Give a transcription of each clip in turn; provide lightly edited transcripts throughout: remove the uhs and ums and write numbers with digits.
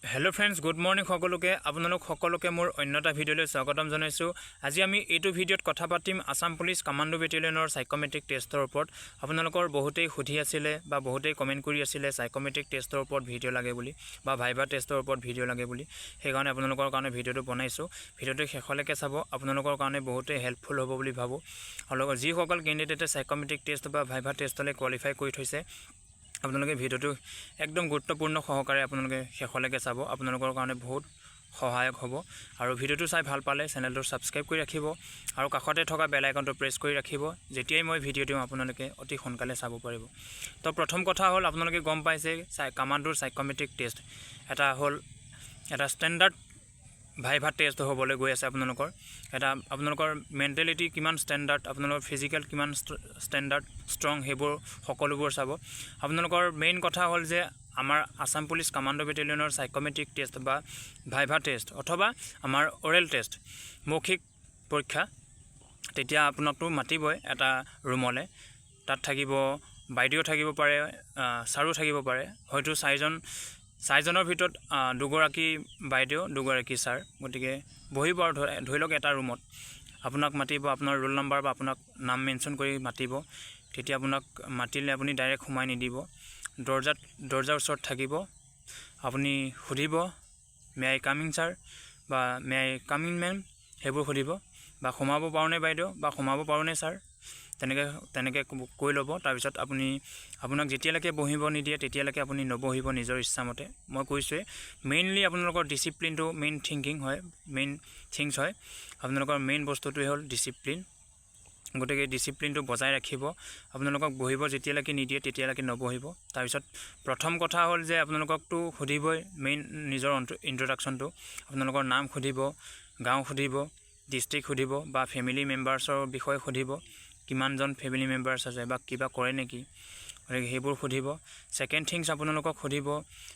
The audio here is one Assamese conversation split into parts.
হেল্ল' ফ্ৰেণ্ডছ, গুড মৰ্ণিং সকলোকে। আপোনালোক সকলোকে মোৰ অন্য এটা ভিডিঅ'লৈ স্বাগতম জনাইছোঁ। আজি আমি এইটো ভিডিঅ'ত কথা পাতিম আছাম পুলিচ কামাণ্ডো বেটেলিয়নৰ চাইক'মেট্ৰিক টেষ্টৰ ওপৰত। আপোনালোকৰ বহুতেই সুধি আছিলে বা বহুতেই কমেণ্ট কৰি আছিলে চাইক'মেট্ৰিক টেষ্টৰ ওপৰত ভিডিঅ' লাগে বুলি বা ভাইভা টেষ্টৰ ওপৰত ভিডিঅ' লাগে বুলি। সেইকাৰণে আপোনালোকৰ কাৰণে ভিডিঅ'টো বনাইছোঁ। ভিডিঅ'টো শেষলৈকে চাব, আপোনালোকৰ কাৰণে বহুতেই হেল্পফুল হ'ব বুলি ভাবোঁ। আৰু লগত যিসকল কেণ্ডিডেটে চাইক'মেট্ৰিক টেষ্ট বা ভাইভা টেষ্টলৈ কোৱালিফাই কৰি থৈছে, আপোনালোকে ভিডিঅ'টো একদম গুৰুত্বপূৰ্ণ সহকাৰে আপোনালোকে শেষলৈকে চাব, আপোনালোকৰ কাৰণে বহুত সহায়ক হ'ব। আৰু ভিডিঅ'টো চাই ভাল পালে চেনেলটো ছাবস্ক্ৰাইব কৰি ৰাখিব আৰু কাষতে থকা বেল আইকনটো প্ৰেছ কৰি ৰাখিব। যেতিয়াই মই ভিডিঅ' দিওঁ, আপোনালোকে অতি সোনকালে চাব পাৰিব। তো প্ৰথম কথা হ'ল, আপোনালোকে গম পাইছে, কামাণ্ডোৰ চাইক'মেট্ৰিক টেষ্ট এটা হ'ল এটা ষ্টেণ্ডাৰ্ড ভাইভা টেষ্ট হ'বলৈ গৈ আছে। আপোনালোকৰ এটা আপোনালোকৰ মেণ্টেলিটি কিমান ষ্টেণ্ডাৰ্ড, আপোনালোকৰ ফিজিকেল কিমান ষ্টেণ্ডাৰ্ড ষ্ট্ৰং, সেইবোৰ সকলোবোৰ চাব। আপোনালোকৰ মেইন কথা হ'ল যে আমাৰ আছাম পুলিচ কামাণ্ডো বেটেলিয়নৰ চাইক'মেট্ৰিক টেষ্ট বা ভাইভা টেষ্ট অথবা আমাৰ অৰেল টেষ্ট, মৌখিক পৰীক্ষা, তেতিয়া আপোনাকতো মাতিবই এটা ৰুমলৈ। তাত থাকিব বাইদেউ থাকিব পাৰে, ছাৰো থাকিব পাৰে। হয়তো চাৰিজন, চাৰিজনৰ ভিতৰত দুগৰাকী বাইদেউ, দুগৰাকী ছাৰ। গতিকে বহিব আৰু ধৰি লওক এটা ৰুমত আপোনাক মাতিব, আপোনাৰ ৰোল নাম্বাৰ বা আপোনাক নাম মেনশ্যন কৰি মাতিব। তেতিয়া আপোনাক মাতিলে আপুনি ডাইৰেক্ট সোমাই নিদিব, দৰ্জাৰ ওচৰত থাকিব। আপুনি সুধিব, "May I come in, sir?" বা "May I come in, ma'am?" সেইবোৰ সুধিব বা সোমাব পাৰোঁনে বাইদেউ বা সোমাব পাৰোঁনে ছাৰ, তেনেকৈ তেনেকৈ কৈ ল'ব। তাৰপিছত আপোনাক যেতিয়ালৈকে বহিব নিদিয়ে, তেতিয়ালৈকে আপুনি নবহিব নিজৰ ইচ্ছামতে। মই কৈছোঁৱেই, মেইনলি আপোনালোকৰ ডিচিপ্লিনটো মেইন থিংকিং হয়, মেইন থিংছ হয়। আপোনালোকৰ মেইন বস্তুটোৱে হ'ল ডিচিপ্লিন। গতিকে ডিচিপ্লিনটো বজাই ৰাখিব। আপোনালোকক বহিব যেতিয়ালৈকে নিদিয়ে, তেতিয়ালৈকে নবহিব। তাৰপিছত প্ৰথম কথা হ'ল যে আপোনালোককতো সুধিবই মেইন নিজৰ ইণ্ট্ৰডাকশ্যনটো। আপোনালোকৰ নাম সুধিব, গাঁও সুধিব, ডিষ্ট্ৰিক্ট সুধিব বা ফেমিলি মেম্বাৰ্ছৰ বিষয়ে সুধিব, কিমানজন ফেমিলি মেম্বাৰ্ছ আছে বা কিবা কৰে নেকি, গতিকে সেইবোৰ সুধিব। ছেকেণ্ড থিংছ, আপোনালোকক সুধিব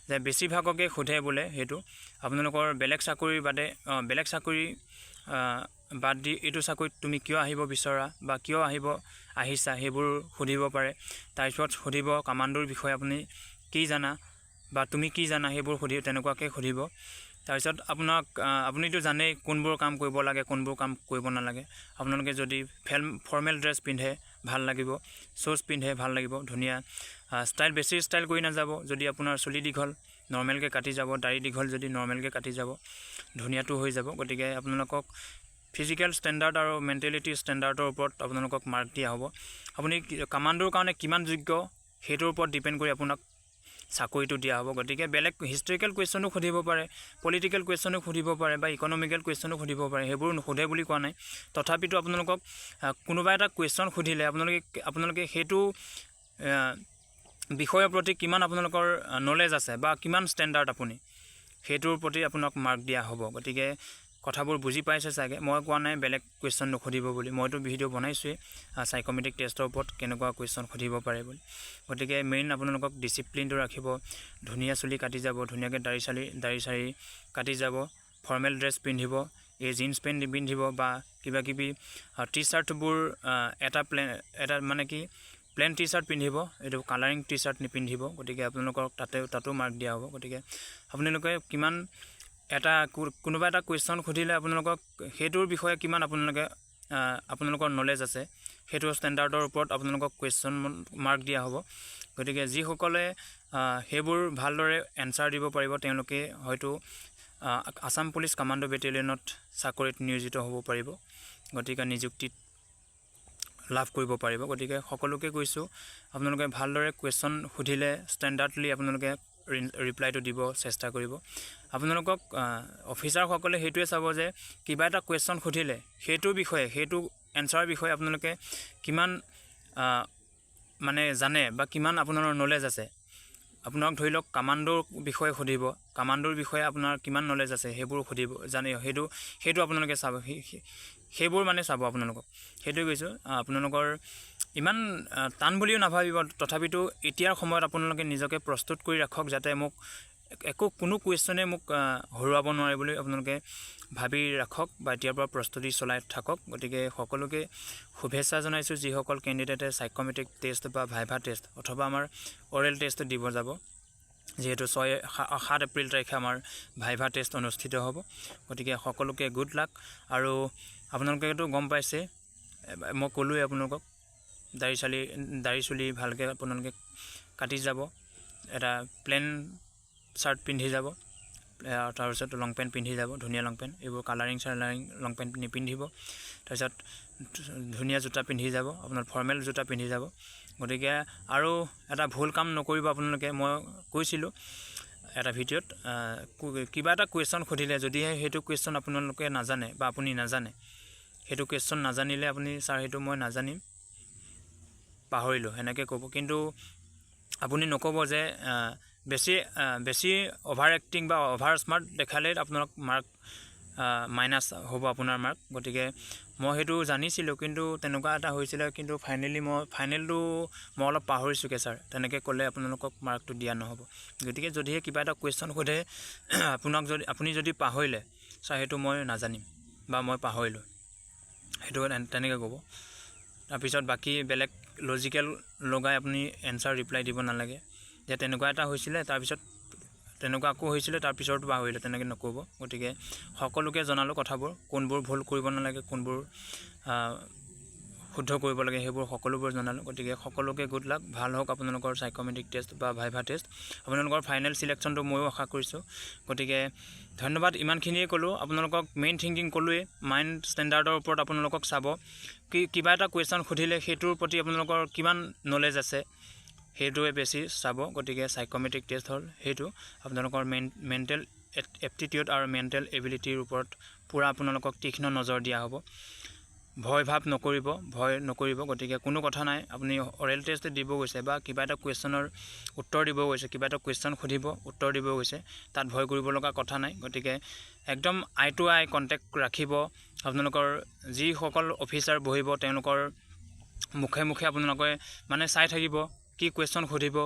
যে বেছিভাগকে সোধে বোলে সেইটো, আপোনালোকৰ বেলেগ চাকৰিৰ বাদে, বেলেগ চাকৰি বাদ দি এইটো চাকৰিত তুমি কিয় আহিব বিচৰা বা কিয় আহিছা, সেইবোৰ সুধিব পাৰে। তাৰপিছত সুধিব কামাণ্ডোৰ বিষয়ে আপুনি কি জানা বা তুমি কি জানা, সেইবোৰ তেনেকুৱাকৈ সুধিব। তাৰপিছত আপোনাক আপুনিতো জানেই কোনবোৰ কাম কৰিব লাগে, কোনবোৰ কাম কৰিব নালাগে। আপোনালোকে যদি ফৰ্মেল ড্ৰেছ পিন্ধে ভাল লাগিব, শ্বুজ পিন্ধে ভাল লাগিব, ধুনীয়া ষ্টাইল, বেছি ষ্টাইল কৰি নাযাব। যদি আপোনাৰ চুলি দীঘল, নৰ্মেলকৈ কাটি যাব, দাড়ি দীঘল যদি নৰ্মেলকৈ কাটি যাব, ধুনীয়াটো হৈ যাব। গতিকে আপোনালোকক ফিজিকেল ষ্টেণ্ডাৰ্ড আৰু মেণ্টেলিটি ষ্টেণ্ডাৰ্ডৰ ওপৰত আপোনালোকক মাৰ্ক দিয়া হ'ব। আপুনি কামাণ্ডোৰ কাৰণে কিমান যোগ্য, সেইটোৰ ওপৰত ডিপেণ্ড কৰি আপোনাক চাকৰিটো দিয়া হ'ব। গতিকে বেলেগ হিষ্টৰিকেল কুৱেশ্যনো সুধিব পাৰে, পলিটিকেল কুৱেশ্যনো সুধিব পাৰে বা ইকনমিকেল কুৱেশ্যনো সুধিব পাৰে। সেইবোৰ নুসুধে বুলি কোৱা নাই। তথাপিতো আপোনালোকক কোনোবা এটা কুৱেশ্যন সুধিলে আপোনালোকে সেইটো বিষয়ৰ প্ৰতি কিমান আপোনালোকৰ নলেজ আছে বা কিমান ষ্টেণ্ডাৰ্ড আপুনি, সেইটোৰ প্ৰতি আপোনাক মাৰ্ক দিয়া হ'ব। গতিকে কথাবোৰ বুজি পাইছে চাগে। মই কোৱা নাই বেলেগ কুৱেশ্যন নুসুধিব বুলি। মইতো ভিডিঅ' বনাইছোঁৱেই চাইক'মেট্ৰিক টেষ্টৰ ওপৰত কেনেকুৱা কুৱেশ্যন সুধিব পাৰে বুলি। গতিকে মেইন আপোনালোকক ডিচিপ্লিনটো ৰাখিব, ধুনীয়া চুলি কাটি যাব, ধুনীয়াকৈ দাড়ি চাৰি কাটি যাব, ফৰ্মেল ড্ৰেছ পিন্ধিব, এই জিন্স পেণ্ট নিপিন্ধিব বা কিবা কিবি টি চাৰ্টবোৰ, এটা প্লেন এটা মানে কি প্লেন টি চাৰ্ট পিন্ধিব, এইটো কালাৰিং টি চাৰ্ট নিপিন্ধিব। গতিকে আপোনালোকক তাতো মাৰ্ক দিয়া হ'ব। গতিকে আপোনালোকে কিমান এটা কোনোবা এটা কুৱেশ্যন সুধিলে আপোনালোকক সেইটোৰ বিষয়ে কিমান আপোনালোকৰ নলেজ আছে, সেইটো ষ্টেণ্ডাৰ্ডৰ ওপৰত আপোনালোকক কুৱেশ্যন মাৰ্ক দিয়া হ'ব। গতিকে যিসকলে সেইবোৰ ভালদৰে এনচাৰ দিব পাৰিব, তেওঁলোকে হয়তো আছাম পুলিচ কামাণ্ডো বেটেলিয়নত চাকৰিত নিয়োজিত হ'ব পাৰিব, গতিকে নিযুক্তিত লাভ কৰিব পাৰিব। গতিকে সকলোকে কৈছোঁ, আপোনালোকে ভালদৰে কুৱেশ্যন সুধিলে ষ্টেণ্ডাৰ্ডলি আপোনালোকে ৰিপ্লাইটো দিব চেষ্টা কৰিব। আপোনালোকক অফিচাৰসকলে সেইটোৱে চাব যে কিবা এটা কুৱেশ্যন সুধিলে সেইটোৰ বিষয়ে, সেইটো এনচাৰৰ বিষয়ে আপোনালোকে কিমান মানে জানে বা কিমান আপোনাৰ নলেজ আছে। আপোনাক ধৰি লওক কামাণ্ডোৰ বিষয়ে সুধিব, কামাণ্ডোৰ বিষয়ে আপোনাৰ কিমান নলেজ আছে সেইবোৰ সুধিব জানে, সেইটো আপোনালোকে চাব, সেইবোৰ মানে চাব আপোনালোকক। সেইটোৱে কৈছোঁ, আপোনালোকৰ ইমান টান বুলিও নাভাবিব। তথাপিতো এতিয়াৰ সময়ত আপোনালোকে নিজকে প্ৰস্তুত কৰি ৰাখক, যাতে মোক একো কোনো কুৱেশ্যনে মোক হৰুৱাব নোৱাৰে বুলি আপোনালোকে ভাবি ৰাখক বা এতিয়াৰ পৰা প্ৰস্তুতি চলাই থাকক। গতিকে সকলোকে শুভেচ্ছা জনাইছোঁ, যিসকল কেণ্ডিডেটে চাইক'মেট্ৰিক টেষ্ট বা ভাইভা টেষ্ট অথবা আমাৰ অৰেল টেষ্ট দিব যাব। যিহেতু 6, 7 এপ্ৰিল তাৰিখে আমাৰ ভাইভা টেষ্ট অনুষ্ঠিত হ'ব। গতিকে সকলোকে গুড লাক। আৰু আপোনালোকেতো গম পাইছে, মই ক'লোৱেই আপোনালোকক, দাড়ি চুলি ভালকৈ আপোনালোকে কাটি যাব, এটা প্লেন চাৰ্ট পিন্ধি যাব, তাৰপিছত লং পেণ্ট পিন্ধি যাব, ধুনীয়া লং পেণ্ট, এইবোৰ কালাৰিং চালাৰিং লং পেণ্ট নিপিন্ধিব। তাৰপিছত ধুনীয়া জোতা পিন্ধি যাব, আপোনাৰ ফৰ্মেল জোতা পিন্ধি যাব। গতিকে আৰু এটা ভুল কাম নকৰিব আপোনালোকে। মই কৈছিলোঁ এটা ভিডিঅ'ত, কিবা এটা কুৱেশ্যন সুধিলে যদিহে সেইটো কুৱেশ্যন আপোনালোকে নাজানে বা আপুনি নাজানে, সেইটো কুৱেশ্যন নাজানিলে আপুনি "ছাৰ, সেইটো মই নাজানিম, পাহৰিলোঁ" সেনেকৈ ক'ব। কিন্তু আপুনি নক'ব যে বেছি বেছি অভাৰ এক্টিং বা অভাৰ স্মাৰ্ট দেখালে আপোনাক মাৰ্ক মাইনাছ হ'ব আপোনাৰ মাৰ্ক। গতিকে মই সেইটো জানিছিলোঁ, কিন্তু তেনেকুৱা এটা হৈছিলে, কিন্তু ফাইনেলি মই ফাইনেলটো মই অলপ পাহৰিছোঁগৈ ছাৰ, তেনেকৈ ক'লে আপোনালোকক মাৰ্কটো দিয়া নহ'ব। গতিকে যদিহে কিবা এটা কুৱেশ্যন সোধে আপোনাক, যদি আপুনি যদি পাহৰিলে, "ছাৰ, সেইটো মই নাজানিম" বা "মই পাহৰিলোঁ", সেইটো তেনেকৈ ক'ব। তাৰপিছত বাকী বেলেগ লজিকেল লগাই আপুনি এনচাৰ ৰিপ্লাই দিব নালাগে যে তেনেকুৱা এটা হৈছিলে, তাৰপিছত তেনেকুৱা আকৌ হৈছিলে, তাৰপিছতো পাহৰিলে, তেনেকৈ নক'ব। গতিকে সকলোকে জনালোঁ কথাবোৰ, কোনবোৰ ভুল কৰিব নালাগে, কোনবোৰ শুদ্ধ কৰিব লাগে, সেইবোৰ সকলোবোৰ জনালোঁ। গতিকে সকলোকে গুড লাক। ভাল হওক আপোনালোকৰ চাইক'মেট্ৰিক টেষ্ট বা ভাইভা টেষ্ট। আপোনালোকৰ ফাইনেল চিলেকশ্যনটো ময়ো আশা কৰিছোঁ। গতিকে ধন্যবাদ, ইমানখিনিয়ে ক'লোঁ আপোনালোকক। মেইন থিংকিং ক'লোৱেই, মাইণ্ড ষ্টেণ্ডাৰ্ডৰ ওপৰত আপোনালোকক চাব কি কিবা এটা কুৱেশ্যন সুধিলে সেইটোৰ প্ৰতি আপোনালোকৰ কিমান নলেজ আছে, সেইটোৱে বেছি চাব। গতিকে চাইক'মেট্ৰিক টেষ্ট হ'ল সেইটো আপোনালোকৰ মেণ্টেল এপ্টিটিউড আৰু মেণ্টেল এবিলিটিৰ ওপৰত পূৰা আপোনালোকক তীক্ষ্ণ নজৰ দিয়া হ'ব। ভয় ভাৱ নকৰিব, ভয় নকৰিব। গতিকে কোনো কথা নাই, আপুনি অৰেল টেষ্ট দিব গৈছে বা কিবা এটা কুৱেশ্যনৰ উত্তৰ দিব গৈছে, কিবা এটা কুৱেশ্যন সুধিব, উত্তৰ দিব গৈছে, তাত ভয় কৰিব লগা কথা নাই। গতিকে একদম আই টু আই কণ্টেক্ট ৰাখিব। আপোনালোকৰ যিসকল অফিচাৰ বহিব, তেওঁলোকৰ মুখে মুখে আপোনালোকে মানে চাই থাকিব, কি কুৱেশ্যন সুধিব।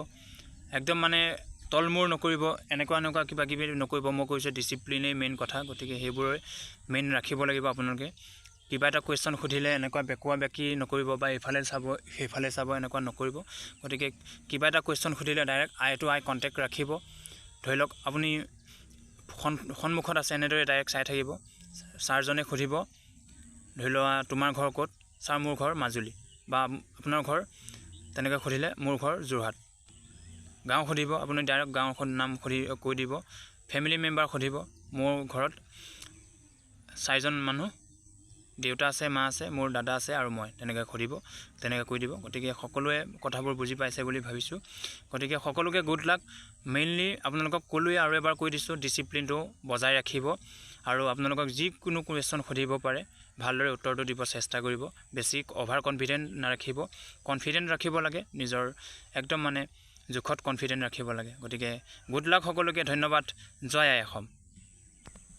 একদম মানে তলমূৰ নকৰিব, এনেকুৱা এনেকুৱা কিবা কিবি নকৰিব। মই কৈছোঁ, ডিচিপ্লিনেই মেইন কথা। গতিকে সেইবোৰে মেইন ৰাখিব লাগিব আপোনালোকে। কিবা এটা কুৱেশ্যন সুধিলে এনেকুৱা বেকোৱা বেকি নকৰিব বা ইফালে চাব, সেইফালে চাব, এনেকুৱা নকৰিব। গতিকে কিবা এটা কুৱেশ্যন সুধিলে direct eye to eye contact ৰাখিব। ধৰি লওক আপুনি সন্মুখত আছে, এনেদৰে ডাইৰেক্ট চাই থাকিব। ছাৰজনে সুধিব, ধৰি লোৱা, "তোমাৰ ঘৰ ক'ত?" "ছাৰ, মোৰ ঘৰ মাজুলী" বা "আপোনাৰ ঘৰ?" তেনেকৈ সুধিলে, "মোৰ ঘৰ যোৰহাট"। গাঁও সুধিব, আপুনি ডাইৰেক্ট গাঁওখন নাম সুধি কৈ দিব। ফেমিলি মেম্বাৰ সুধিব, "মোৰ ঘৰত চাৰিজন মানুহ, দেউতা আছে, মা আছে, মোৰ দাদা আছে আৰু মই", তেনেকৈ সুধিব, তেনেকৈ কৈ দিব। গতিকে সকলোৱে কথাবোৰ বুজি পাইছে বুলি ভাবিছোঁ। গতিকে সকলোকে গুড লাক। মেইনলি আপোনালোকক ক'লোৱে আৰু এবাৰ কৈ দিছোঁ, ডিচিপ্লিনটো বজাই ৰাখিব আৰু আপোনালোকক যিকোনো কুৱেশ্যন সুধিব পাৰে, ভালদৰে উত্তৰটো দিব চেষ্টা কৰিব। বেছি অভাৰ কনফিডেণ্ট নাৰাখিব, কনফিডেণ্ট ৰাখিব লাগে, নিজৰ একদম মানে জোখত কনফিডেণ্ট ৰাখিব লাগে। গতিকে গুড লাক সকলোকে, ধন্যবাদ। জয় আই অসম।